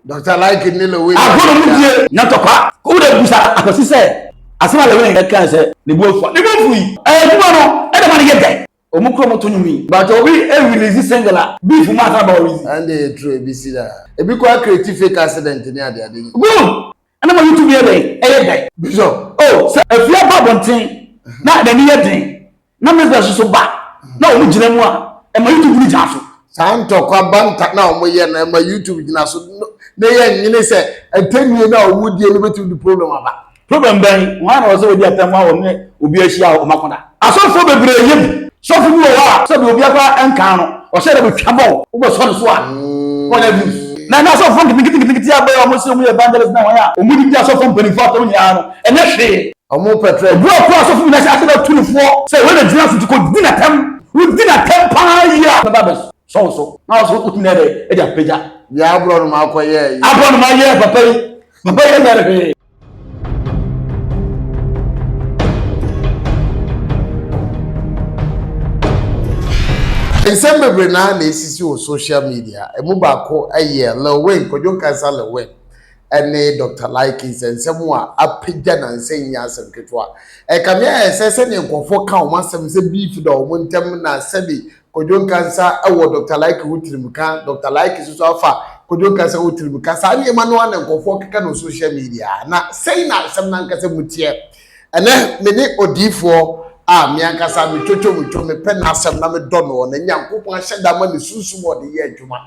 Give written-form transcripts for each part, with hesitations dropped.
Dr. Like ne Lil Wayne. Agorɔ no mu die nya ntɔkwa. Wo de busa Akwasi sɛ asɛm a Lil Wayne kae sɛ ne bo afu a, ne bo afu yi. Ɛyɛ adwuma no ɛna ɛma no yɛ dɛ. Ɔmo kura ɔmo to nnwom yi but obi release single a beef mu ansa na ba release. Ɛnde ɛyɛ true ebi si daa. Ebi koraa create fake accident ne ade ade. Good! Ɛna ma YouTube yɛ dɛn? Ɛyɛ dɛn? Bishop. Oh sɛ afie aba abɔnten na n'ani yɛ den na Mizbah nso so ba na wɔn gyina mu a ɛma YouTube no gyina so. Saa ntɔkwa banta na wɔn yɛ no ɛma YouTube gyina so na yɛ nyene sɛ atɛnnie no a wɔn die no bɛtumi de problem aba. Problem bɛn? Hwan na ɔsɛ ɔdi atɛm a ɔne obi ahyia a wɔn ako da? Asɔfoɔ bebree yɛ bi. Sɔfo bi wɔ hɔ a sɛbi obi akora nkaa no ɔhyɛ dɛ bɛtwa bɔɔl wobɛsɔ no so a ɔnya views. Na ɛnɛ asɔfoɔ nketenkete abɛyɛ wɔn sɛ wɔn yɛ evangelist na wɔn a wɔn didi asɔfoɔ mpanimfoɔ atɛm nyinaa no ɛnyɛ hwee. Ɔmo pɛ trɛ. Obu a ɔkura asɔfo nyinaa hyɛ ase dɛ ɔtu no foɔ sɛ wei na gyina so nti kɔ di n'atɛm. Wodi n'atɛm paa yie a bɛba abɛsɔ wo so na wo so wotumi ayɛ dɛ de apagya. Deɛ aborɔnoma akɔyɛ yi. Aborɔnoma yɛ papa yi papa yi nyɛ no hwee. Nsɛm bebree naa na esisi wɔ social media. Emu baako yɛ Lil Wayne, Kwadwo Nkansah Lil Wayne. ne Dɔkta Likens nsɛm a apagya nnansa yi nyɛ asɛm ketewa. Ɛkame ayɛ sɛ sɛnea nkurɔfoɔ ka wɔn asɛm sɛ beef da wɔn ntam na sɛbe Kwadwo Nkansah wɔ Dɔkta Likey ho tirimka, Dɔkta Likey nso so afa Kwadwo Nkansah ho tirimka. Saa nneɛma no ara na nkurɔfoɔ keka no social media. Na sɛn na asɛm no ankasa mu teɛ? Ɛnɛ me ne odiyifoɔ a me ankasa metwotwo metwo mepɛ n'asɛm na medɔ noɔ na Nyankopɔn ahyɛ da ma ne sunsum a ɔde yɛ adwuma.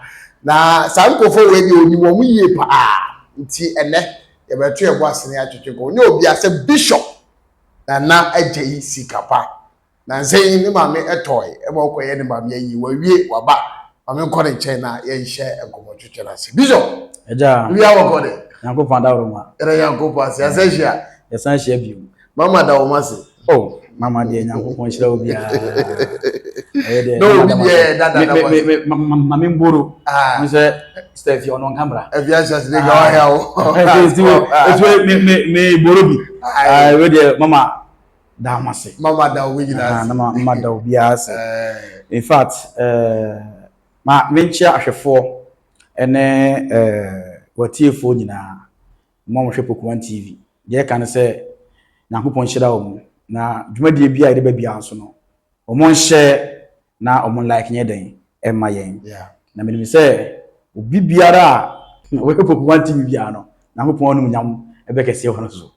Na saa nkurɔfoɔ wei deɛ ɔnim wɔn yie paa nti ɛnɛ yɛbɛto yɛn bo ase na yɛatwetwe nkɔmmɔ. Nyɛ obiara sɛ Bishop Nana Agyei Sikapa. Nansa yi ne maame tɔe ma ɔkɔyɛ ne maame ayi. Wawie, waba. Ma menkɔ ne nkyɛn na yɛnhyɛ nkɔmmɔtwetwe no ase. Bishop! Agya. Wia wɔkɔ de. Nyankopɔn adaworo ma. Yɛda Nyankopɔn ase. Yɛsan hyia. Yɛsan hyia bio. Mama da wɔn ase. Oh, mama deɛ Nyankopɔn nhyira wo biara. Ɛyɛ deɛ. Na obi deɛ dada da wɔn ase. Ma me mboro. Ah. Mo sɛ sɛ fi ɔno nka mbra. Efi ahyɛ ase de ka wahɛ wo. Etu me me me boro bi. Ah, we deɛ mama da mo ase. Mama da wo nyinaa ase. Na mama da obiara ase. In fact, eh, ma menkyia ahwɛfoɔ ne eh, watiefoɔ nyinaa. Mo a mohwɛ Pokuman TV. Deɛ ɛka ne sɛ, Nyankopɔn nhyira wɔn. Na dwumadie bi a yɛde ba biara nso no, wɔn nhyɛ na wɔn like nyɛ dɛn ɛmma yɛn. Na menim sɛ obi biara a ɔbɛhwɛ Pokuman TV biara no, Nyankopɔn animuonyam ɛbɛkɛseɛ wɔ no so.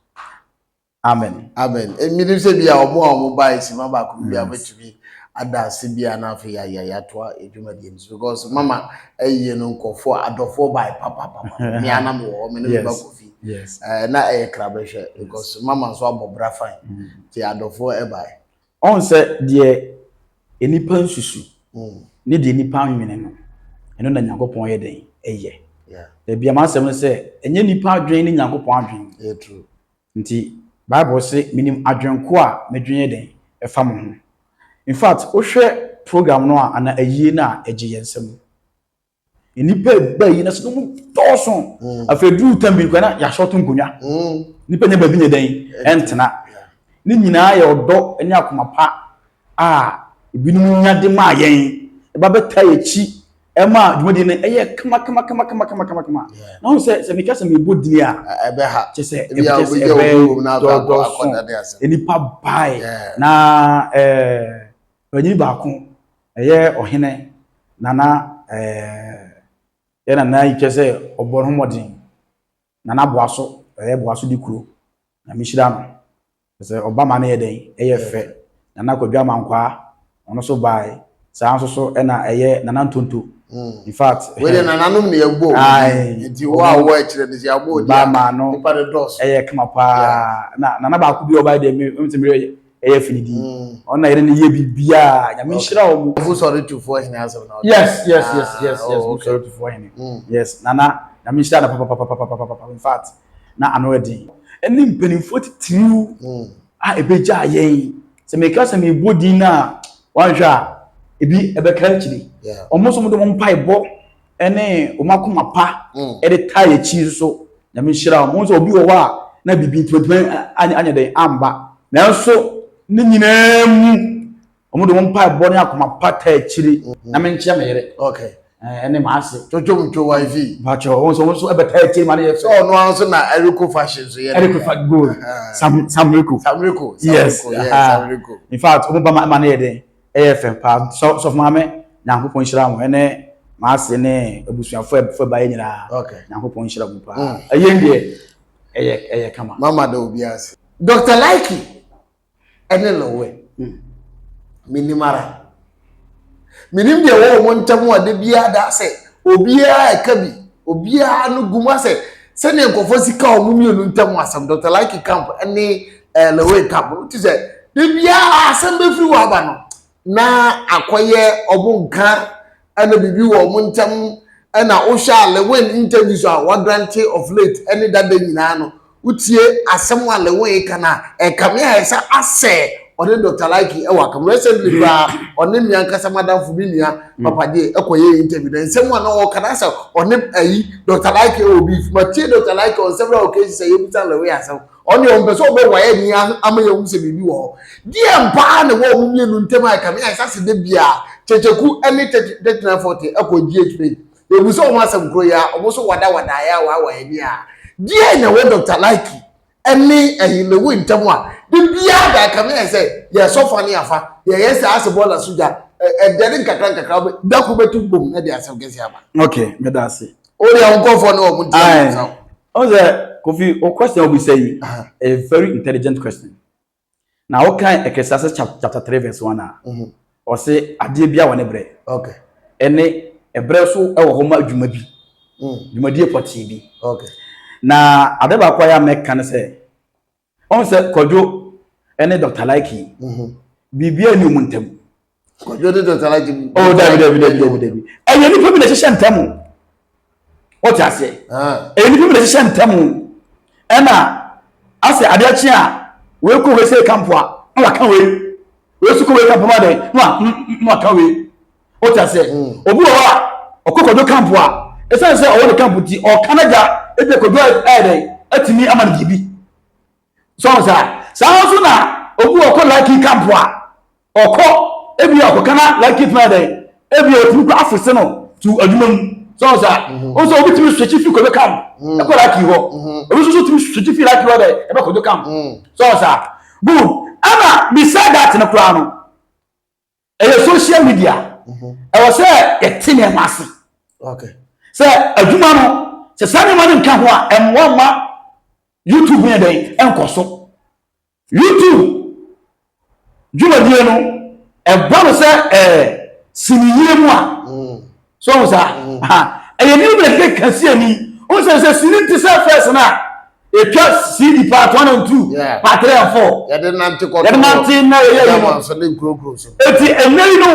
Amen. Amen. Menim sɛ bi a wɔn a wɔn bae sima baako bi a bɛtumi ada ase bi a na afei yɛayɛ yɛatoa adwumadie no so because mama ayie no nkurɔfoɔ adɔfoɔ bae papapapa me ana mewɔ hɔ me ne me ba Kofi na ɛyɛ krabɛhwɛ because mama nso abɔ bra fine nti adɔfoɔ ɛbae. Ɔn sɛ deɛ nnipa nsusu ne deɛ nnipa nwene no, ɛno na Nyankopɔn yɛ dɛn ɛyɛ. Dabi a m'asɛm no sɛ ɛnyɛ nnipa adwene ne Nyankopɔn adwene. Nti Bible se menim adwen ko a medwen yɛ dɛn ɛfa mo ho. In fact wohwɛ program no a anaa ayie no a ɛgye yɛn nsam. Nnipa ɛba ayi no ase no mu dɔɔso. Mm. Afei duru tam bi koraa na yɛasɔto nkonnwa. Mm. Nnipa nya baabi nyɛ dɛn ɛntena. Ne nyinaa yɛ ɔdɔ ne akoma pa a ebinom nya de maa yɛn ɛba bɛtaa yɛn akyi ɛma dwumadie no ɛyɛ kama kama kama kama kama kama kama na wɔn sɛ sɛ meka sɛ mebɔ dini a ɛbɛha kyɛ sɛ ɛbɛkyɛ sɛ ɛbɛyɛ dɔdɔso nipa bae na ɛɛ panyin baako ɛyɛ ɔhene nana ɛɛ yɛ nana yi kyɛ sɛ ɔbɔ ne ho mmɔden nana boaso ɛyɛ boaso di kuro nyame hyira no Sɛ ɔba ma no yɛ dɛn? Ɛyɛ fɛ. Nana Kwadwo Amankwaa, ɔno nso bae. Saa nso so ɛna ɛyɛ Nana Ntonto. Mm. In fact, wei de nananom na yɛbɔ wɔn nti wo a wɔ akyire no sɛ yɛabɔ odi a nipa no dɔɔso. Ɛyɛ kama paa. Na nana baako bi a ɔbae deɛ me sɛ meyɛ ɛyɛ finidi. Mm. Ɔno na yɛne no yɛ biribiara. Nyame nhyira wɔn. Busɔre tufoɔ hene asɛm na ɔde. Yes, yes, yes, yes, yes. Oh, Busɔre tufoɔ hene. Mm. Yes, nana nyame nhyira no papapapapapapa. In fact, na ano yɛ den. Ɛne mpanimfoɔ titiriw a ɛbɛgyaa yɛn. Sɛ meka sɛ mebɔ din no a, wanhwɛ a ebi ɛbɛka akyiri. Wɔn nso wɔde wɔn mpaebɔ ne wɔn akoma pa de taa yɛn akyi nso. Nyame nhyira wɔn. Wɔn nso obi wɔ hɔ a na biribi nti wɔntumi anyɛ dɛn amba. Nanso ne nyinaa mu wɔde wɔn mpaebɔ ne akoma pa taa akyiri. Na menkyia me yere. Okay. Ɛne maase. Twotwo mtwo wifi. Mpakyɛ wɔn nso wɔn nso ɛbɛtaa akyire ma no yɛ fɛ. Sɛ ɔno ara nso na Eriko fashion so yɛ. Eriko fa good. Sam Samriko. Samriko. Yes. Samriko. In fact wɔn ba ma no yɛ den ɛyɛ fɛ paa sɔ sɔfo maame Nyankopɔn nhyira mo ɛne maase ne abusuafo ɛfo ɛba yɛ nyinaa. Okay. Nyankopɔn nhyira mo paa. Ɛyɛ deɛ ɛyɛ ɛyɛ kama. Mama da obi ase. Dr. Likey. ɛne Lɔwɛ. Menim ara. Menim deɛ ɛwɔ wɔn ntam a da biara da sɛ obiara ɛka bi, obiara no gu mu asɛ sɛdeɛ nkurɔfoɔ si ka wɔn mmienu ntam asɛm Dr. Likey camp ne eh, Lɔwɛ camp no ti sɛ da biara asɛm bɛfiri wɔ aba no na akɔyɛ wɔn nka ɛna biribi wɔ wɔn ntam ɛna wohwɛ a Lewin interviews a wagrante of late ɛne dada nyinaa no wotie asɛm a Lewin ka no a ɛkame ayɛ sɛ asɛ ɔne Dr. Likey ɛwɔ akam recently koraa ɔne me ankasa madamfo me nua Papa J ɛkɔyɛ interview na nsɛm a na ɔka no asɛ ɔne ayi Dr. Likey ɛwɔ beef matie Dr. Likey on several occasions sɛ yɛbisa Lewin asɛm Ɔno deɛ ɔmpɛ sɛ ɔbɛwae ani ama yɛahu sɛ biribi wɔ hɔ. Deɛn paa na ɛwɔ wɔn mmienu ntam a ɛkame ayɛ sɛ ase da biara Kyekyeku ne 3940 kɔ GH page. Yɛbu sɛ wɔn asɛm koro yi ara, wɔn nso wadawadaeɛ a wɔawae ani a. Deɛn na ɛwɔ Dr. Likey ne Ahilewu ntam a da biara da ɛkame ayɛ sɛ yɛsɔ fa ne afa, yɛyɛ saa ase bɔɔla so gya, ɛdɛre nkakra nkakra, da koro bɛto bom na de asɛm kɛseɛ aba. Okay, meda ase. O deɛ wo nkurɔfoɔ ne wɔn nti na mebisa wo. Ɔn sɛ Kofi o question a wobisa yi ɛyɛ very intelligent question. Na wokan Ecclesiastes chapter 3 verse 1 a, ɔse adeɛ biara wɔ ne berɛ. Okay. Ɛne ɛberɛ so ɛwɔ hɔ ma dwuma bi. Dwumadie pɔtee bi. Okay. Na ade baako a yɛ a mɛka ne sɛ Ɔn sɛ Kwadwo ne Dr. Likey biribiara nni wɔn ntam. Kwadwo ne Dr. Likey. Oh dabi dabi dabi dabi dabi. Ɛyɛ nipa bi na ɛhyehyɛ ntam. Wɔte aseɛ. Ah. Ɛyɛ nipa bi na ɛhyehyɛ ntam. Ɛna asɛ adeɛ kye a wei kɔ wei sɛ kampo a na waka wei. Wei nso kɔ wei kampo ma dɛn na waka wei. Wɔte aseɛ. Obi wɔ hɔ a ɔkɔ Kwadwo kampo a ɛsiane sɛ ɔwɔ ne kampo ti ɔka n'agya ebi Kwadwo ayɛ dɛn atumi ama no biribi. So ɔn saa saa nso na obi wɔ kɔ lucky camp a ɔkɔ ebi a ɔkɔka na lucky tuma dɛ ebi a otumi kɔ afose no to adwuma mu so ɔn saa mhm. ɔn sɛ obi tumi switch fi kɔdɔ camp mhm. ɛkɔ lucky hɔ mhm. obi nso so tumi switch fi lucky hɔ dɛ ɛbɛ kɔdɔ camp so ɔn saa good ɛna beside that no koraa no ɛyɛ social media ɛwɔ sɛ yɛte nneɛma ase sɛ adwuma no sɛ saa nneɛma no nka ho a ɛmmoa ma youtube yɛ dɛn ɛnkɔ so youtube dwumadie no ɛbɔ no sɛ ɛɛ siniyie mu a mm. so ɔmo saa mm. ɛyɛ ne bi na keka si ani ɔmo sɛ sɛ sini ti sɛ fɛs na etwa cd part one and two part three and four yɛde nante kɔtɔ yɛde nante na yɛyɛ yi no eti ɛnɛ yi no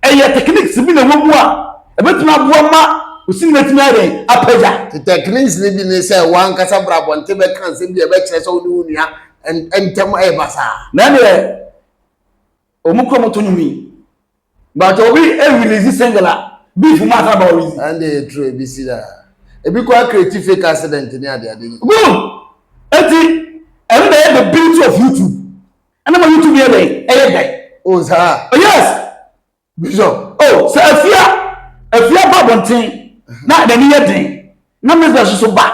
ɛyɛ techniques bi na ɛwɔ mu a ɛbɛtumi aboa ma osi na ɛtumi ayɛ dɛn apagya. The techniques ni bi ne sɛ wankasa bra abɔnten bɛka nsɛm bi a ɛbɛkyerɛ sɛ wo ne wo nua ntɛm ɛyɛ basaa. Na ɛneɛ wɔn kura wɔn to nnwom yi but obi release single a beef mu asa ba release. Ɛnde yɛ true ebi si da ebi kɔ create fake accident ne ade ade. Good eti ɛno na ɛyɛ the beauty of YouTube ɛna ma YouTube yɛ dɛ ɛyɛ dɛ. O saa. Oh, yes. Bishop. Oh sɛ afia afia ba abɔnten na n'ani yɛ den na Moses nso ba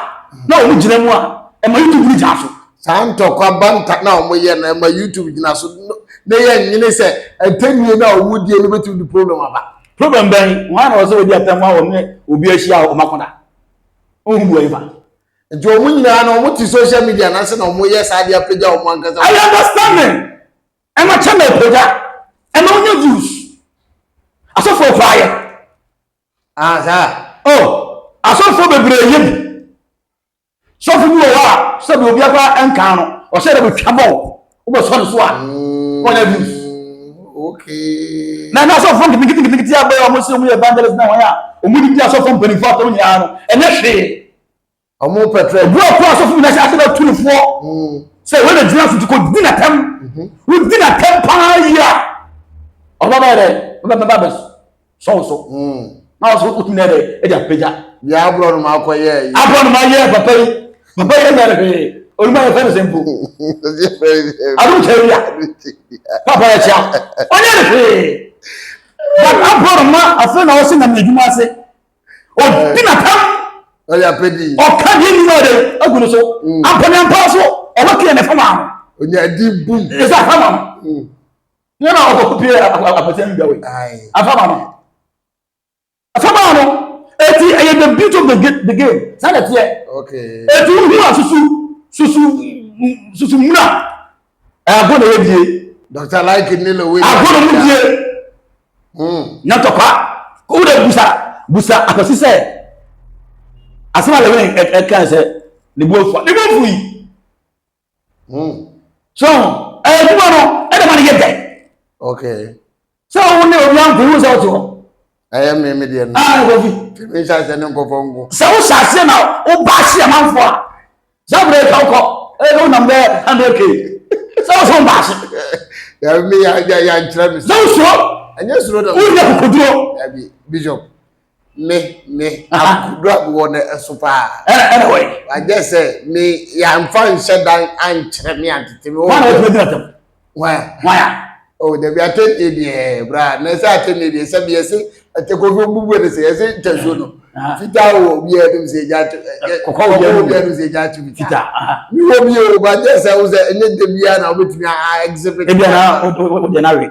na wɔn gyina mu a ɛma YouTube no gyina so. Saa ntɔkwa banta na wɔn yɛ no ɛma YouTube gyina so na yɛ nyene sɛ atɛnnie no a wɔn die no bɛtumi de problem aba. Problem bɛn wɔn a na wɔsɛ wɔdi atɛm a wɔn ne obi ahyia a wɔn akɔda wɔn hu bu ayi fa. Nti wɔn nyinaa no wɔn te social media n'ase na wɔn yɛ saa de apagya wɔn ankasa. I understand ɛma kyɛ na apagya ɛma wɔnyɛ views asɔfoɔ koraa yɛ. Ah, saa. Oh, asɔfoɔ bebree yɛ bi. Sɔfo bi wɔ hɔ a sɛbi obi akora nkan no, ɔhyɛ dɛ bɛtwa bɔɔl, wobɛsɔ ne so a, wɔnyɛ views. Okay. Na na asɔfoɔ nketenkete abɛyɛ wɔn sɛ wɔn yɛ evangelist na wɔn a wɔn didi asɔfoɔ mpanimfoɔ atɔm nyinaa no, ɛnyɛ hwee. Ɔmo pɛtrɛ. Ebi wɔ koro asɔfo bi na hyɛ ase bɛ tu ne foɔ. Sɛ wɔn na gyina so ti ko di n'atɛm. Wodi n'atɛm paa yie a, ɔba bɛyɛ dɛ, ɔbɛ bɛba bɛ sɔn so. Na ɔsɔ otumi na yɛ dɛ, ɛde apagya. Deɛ aborɔnoma akɔ yɛ yi. Aborɔnoma yɛ papa yi. Papa yi ɛnyɛ ne hwee. Onuma yɛ fɛ ne sɛ mpo. Adum kyɛ wia. Papa yɛ kyia. Ɔnyɛ ne hwee. But aborɔnoma afei na ɔsi nam n'adwuma ase. Ɔdi n'atam. Ɔyɛ apɛdi. Ɔka deɛ nim ɔde agu no so. Ampɔnampa so ɔbɛkɛ ne fama no. Onya di bum. Ɛsɛ afama no. Nyɛ na ɔkɔ pie apɛsɛ ndwa wei. Afama no. Afama no. Eti ɛyɛ the beauty of the game. Saa na ɛteɛ. Eti wohu a susu susu susu muna. Ɛago na ɛyɛ die. Dr. Like ne Lewin. Ago na mu die. Na tɔkwa. Wo de busa busa akwasi sɛ asɛm a Lewin ɛka sɛ ne bu afu ne bu afu yi. So ɛyɛ adwuma no ɛna ma no yɛ dɛ. Okay. Sɛ wo ne obi anko wo sɛ wote hɔ. Ɛyɛ me me deɛ no. Ah, Kofi. Me nhyɛ aseɛ ne nkɔfɔ nko. Sɛ wo hyɛ aseɛ na wo ba ahye amanfoɔ a, sɛ wo bɛrɛ ka wokɔ, ɛyɛ wo nam bɛyɛ 100K. Sɛ wo sɛ wo ba ahye. Dabi me ya ya ya nkyerɛ me. Sɛ wo suro. Ɛnyɛ suro da. Wo nyɛ kokoduro. Dabi Bishop. Me me akokoduro a mewɔ no ɛso paa. Ɛna ɛna wɔ yi. Wagye sɛ me yɛamfa nhyɛ dan ankyerɛ me antete me. Wɔn na wɔtumi gyina tɛm. Why? Why a? Oh, dabi atɛnnie deɛ bra na ɛsɛ atɛnnie deɛ sɛbi yɛse ɛtɛkɔfo mbubu ne sɛ yɛse ntasuo no fitaa wɔ obiara anim sɛ egya ato kɔkɔɔ wɔ obiara anim sɛ egya ato fitaa mi wɔ bi o ba gye sɛ wo sɛ ɛnyɛ da biara na wobɛtumi a exhibit ebi ana o deɛ na we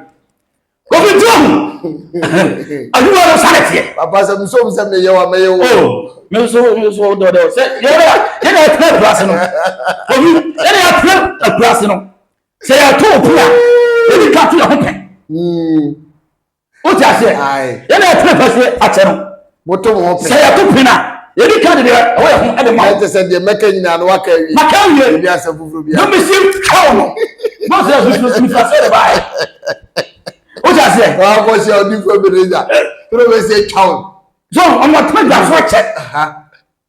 kofi nti ohu adwuma no sáré teɛ. Papa sɛ muso sɛ meyɛ wa mɛyɛ wo. Oh, me nso me nso dɔdɔ sɛ yɛn na yɛn na yɛtena akuraase no kofi yɛn na yɛtena akuraase no. Sɛ yɛto wo pon a, yɛdi ka to yɛn ho pɛ. Wote aseɛ? Yɛn na yɛtena pɛseɛ akyɛ no. Moto mo ho pɛ. Sɛ yɛto pon a, yɛdi ka de deɛ ɛwɔ yɛn ho de ma wo. Ɛte sɛ deɛ mɛka nyinaa no waka awie. Maka awie. Ebi asɛm foforɔ bi. Na mesi twa wo no. Mo sɛ ɛso nifa sɛ de baeɛ. Wote aseɛ? Wakɔ hyɛ odifoɔ Ebenezer. Toro bɛ sɛ twa wo. So ɔmo atena dwaso akyɛ.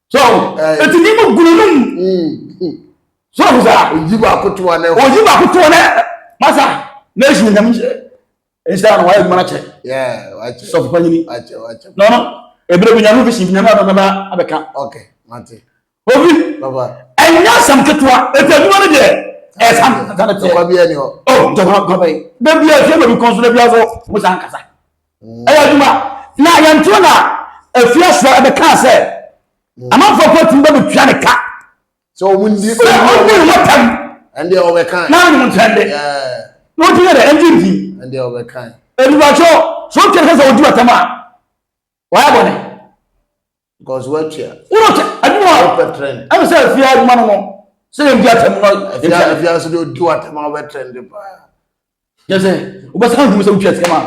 So eti ni mu gunu no mu. So ɔmo saa. Oyi baako to wɔn. Oyi baako to wɔn masa na esi nyame nhyira no wayɛ adwuma no kyɛ. Sɔfo panyini. No no ebere bi nyame fi nyame abɛba abɛka. Okay, mate. Obi. Ɛnyɛ asɛm ketewa eti adwuma no deɛ ɛyɛ sam nsa no teɛ. Ntɔkwa bi ɛni hɔ. Oh ntɔkwa kɔ bɛyi. Bɛbi a efie bɛbi kɔn so na bi aso mo san kasa. Ɛyɛ adwuma. Na yɛnto na efie asoa ɛbɛka sɛ amanfoɔ kɔ tumi bɛbɛtua ne ka. Sɛ wɔn ndi sɛ wɔn ndi wɔn tam. Ɛndeɛ wɔbɛka. Na wɔn ntɛn de. Na wɔn ti yɛ dɛ ɛngye nti. Ɛndeɛ wɔbɛka. Edubatwɔ so wɔn twɛ sɛ wɔdi wɔn tam a wɔayɛ bɔne. Because wɔatua. Wɔn adwuma wɔpɛ trend. Ɛmu sɛ efie adwuma no no sɛ yɛn di atɛm no. Efie efie nso de odi wɔn atɛm a wɔbɛ trend paa. Yɛ sɛ wobɛsan hu sɛ wotua sika ma.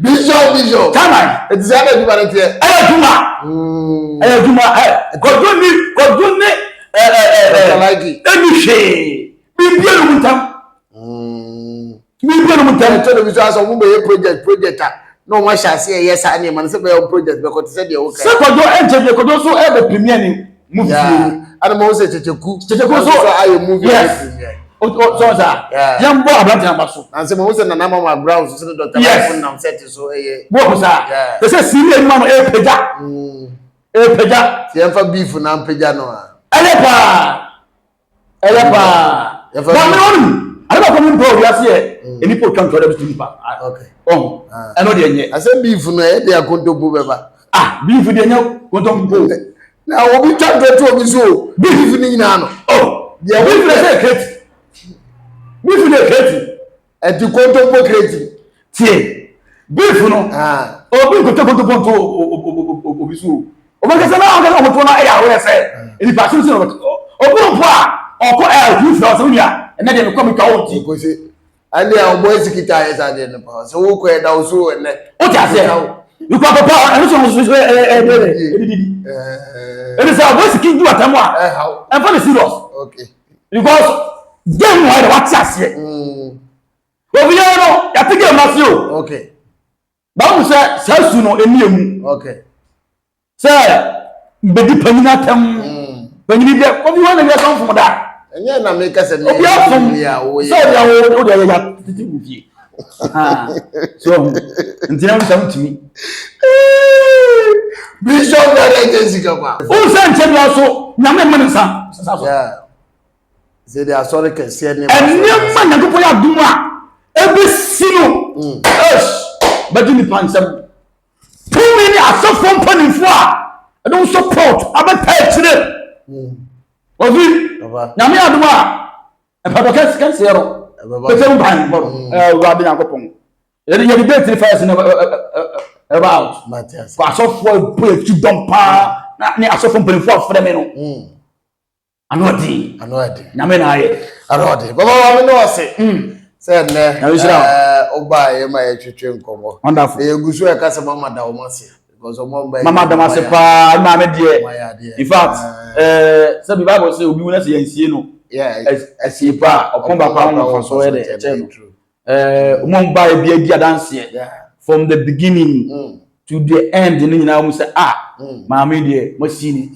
Bishop bishop. Chairman. Eti sɛ ɛna adwuma no teɛ. Ɛyɛ adwuma. Ɛyɛ adwuma ɛ kɔdwo ni kɔdwo ni ɛ ɛ ɛ ɛ ɛni hwee biribi ɛnu mu ntam. Biribi ɛnu mu ntam. Ɛtɔ da bi so asɛ ɔmo bɛyɛ project project a na ɔmo ahyɛ ase ɛyɛ saa nneɛma no sɛ bɛyɛ ɔmo project bɛkɔ te sɛ deɛ woka. Sɛ kɔdwo ɛnkyɛ bi kɔdwo nso ɛbɛ premier ni movie ni. Ɛna mo sɛ kyekyeku. Kyekyeku nso ayɛ movie. Yes. Sɔ sa. Yɛn bɔ aberante namba so. Na nsɛ mo sɛ Nana Mama Brown so sɛ Dr. Yes. Nam sɛ te so ɛyɛ. Bɔ ko saa. Sɛ sɛ sini edwuma no ɛpagya. Ɛpagya. Sɛ yɛn fa beef na mpagya no a. Ɛyɛ paa. Ɛyɛ paa. Na me ɔno ade baako mi mpɛ owiase yɛ nipa otwa ntɔ dɛ bi nipa. Ɔn ɛno deɛ nyɛ. Asɛ beef no ɛyɛ de akontompo bɛba. Ah beef deɛ nyɛ kontompo. Na obi twa ntɔ to obi so o. Beef no nyinaa no. Oh deɛ beef no sɛ kreti. Beef no yɛ kreti. Ɛti kontompo kreti. Tie beef no obi nkotwa kontompo nto obi so o. Ɔbɛkasa na ɔkasa ɔmotoɔ no ɛyɛ awɛ sɛ nipa asɛm sɛ ɔboro mpo a ɔkɔ ɛ ɔtumi fira ɔsɛ wonua ɛnɛ deɛ mekɔ metwa wo nti. Kɔsi ɛne a ɔbɔ esikita ayɛ saa deɛ no paa sɛ wokɔ ɛda wo so ɛnɛ. Wote aseɛ nokura papa ɛno sɛ ɔmo so ɛɛ ɛɛ ɛdididi ɛdi sɛ ɔbɔ esiki di watam a ɛnfa ne serious because game wɔ yɛ wate aseɛ obiara no yɛate game ase o. Okay. Bible sɛ saa su no ɛni emu. Okay. Sɛ mbɛdi panyin atɛm. Panyin deɛ obi wɔn na bi asɔn fom da. Ɛnyɛ na mi kasa mi. Obi afom sɛ ɔde awo ɔde ayɛ ya tete wɔ fie. So nti na nsa ntumi. Bishop na ɛyɛ Jessica pa. O sɛ nkyɛn bi aso nyame mma ne nsa nsa so. Sɛ de asɔre kɛseɛ ne. Nneɛma Nyankopɔn yɛ adom a ɛbɛsi no. Ɛs bɛgye nipa nsam. Tumi ne asɔfoɔ mpanimfoɔ a ɛde wo support abɛta akyire. Obi Nyame adom a mpaebɔ kɛseɛ no bɛtɛ mu mpaebɔ no Awurade Nyankopɔn. Yɛde yɛde date ne first no ɛba out. Kɔ asɔfoɔ bɔ akyi dɔm paa na ne asɔfoɔ mpanimfoɔ afrɛ me no. Ano ɔden. Ano ɔden. Nyame na ayɛ. Ano ɔden. Baba maame ne ɔse. Sɛ nnɛ ɛɛ ɔba a yɛ ma yɛtwetwe nkɔmmɔ. Wonderful. Yɛgu so ɛka sɛ mama da wɔn ase. Because ɔmo mba Mama da wɔn ase paa. Maame deɛ. In fact ɛɛ sɛbi Bible sɛ obi wu na sɛ yɛnsie no. Ɛsie pa a ɔpɔn baako ahoma fa so yɛ dɛ ɛkyɛ no. Ɛɛ ɔmo mba ebi adi adanseɛ from the beginning to the end ne nyinaa wɔn sɛ ah maame deɛ mo si ni.